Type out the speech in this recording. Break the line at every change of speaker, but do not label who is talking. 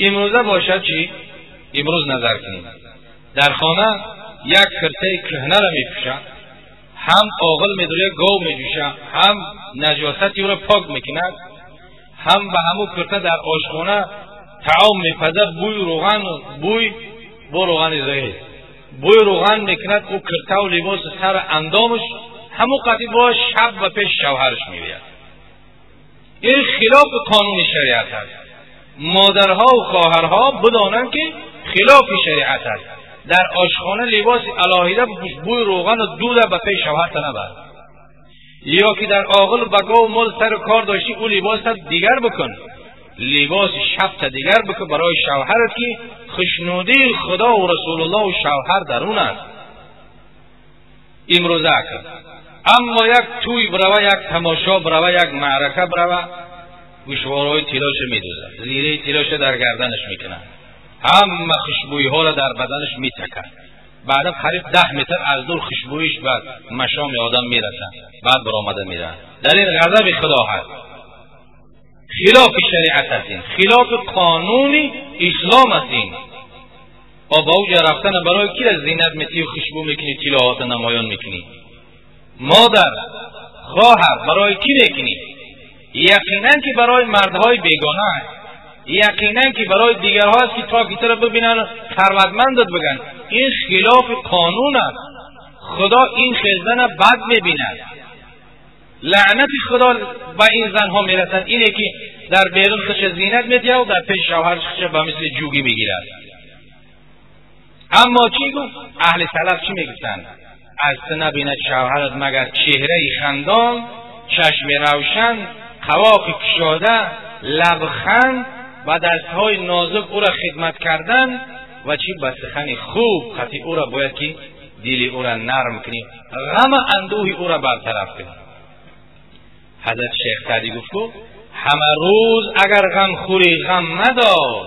Имрӯза бошад чӣ? Имрӯз назар кунем. Дар хона як киртаи кӯҳнаро мепӯшад, ҳам оғил медуря гов меҷӯшад, ҳам наҷосати ӯро пок мекунад, ҳам ба ҳамун кирта дар ошхона таом мепазад, бӯи рӯған, бӯй бо рӯғани зоҳид бӯи рӯған мекунад. Ӯ киртаву либоси сар андомаш ҳамун қати бо шаб ба пеши шавҳараш меояд. Ин хилофи қонуни шариат аст. Модарҳову хоҳарҳо бидонанд, ки хилофи шариат аст. Дар ошхона либоси алоҳида бипӯш, бӯи рӯғану дуда ба пеши шавҳарта набар. Ё ки дар оғил ба гов мол сару кор доштӣ, ӯ либоса дигар бикун, либоси шабта дигар бикун барои шавҳарат, ки хушнудии Худову Расулуллоҳу шавҳар дар он аст. Имрӯза акр аммо як тӯй бирава, як тамошо бирава, як маърака бирава, гӯшворҳои тиллоша медӯзад, зираи тиллоша дар гарданаш мекунад, ҳама хушбӯиҳоро дар баданаш метакад. Баъдан қариб 10 метр аз дур хушбӯиш ба машоми одам мерасад, баъд баромада меравад. Дар ин ғазаби Худо ҳаст. Хилофи шариат аст, ин хилофи қонуни ислом аст. Ин ба уҷа рафтана барои кира зинат метию, хушбӯ мекунӣ, тиллоҳота намоён мекунӣ? Модар, хоҳар, барои кӣ мекунӣ? Яқинан ки барои мардҳои бегона аст, яқинан ки барои дигарҳо аст, ки то ки туро бибинанд, сарватмандат бигӯянд. Ин хилофи қонун аст. Худо ин хел зана бад мебинад, лаънати Худо ба ин занҳо мерасад. Ине ки дар берун худша зинат медиҳад, дар пеши шавҳараш худша ба мисли ҷугӣ мегирад. Аммо чӣ гуфт аҳли салаф? Чӣ мегуфтанд? Аз ту набинад шавҳарат магар чеҳраи хандон, чашми равшан, қавоқи кушода, лабханд ва дастҳои нозук ӯро хидмат кардан ва чӣ ба сухани хуб қатъи ӯро бояд ки дили ӯро нарм кунӣ, ғама андӯҳи ӯро бартараф кунӣ. Ҳазрат Шейх Саъдӣ гуфт: ҳама рӯз агар ғам хӯрӣ, ғам мадор.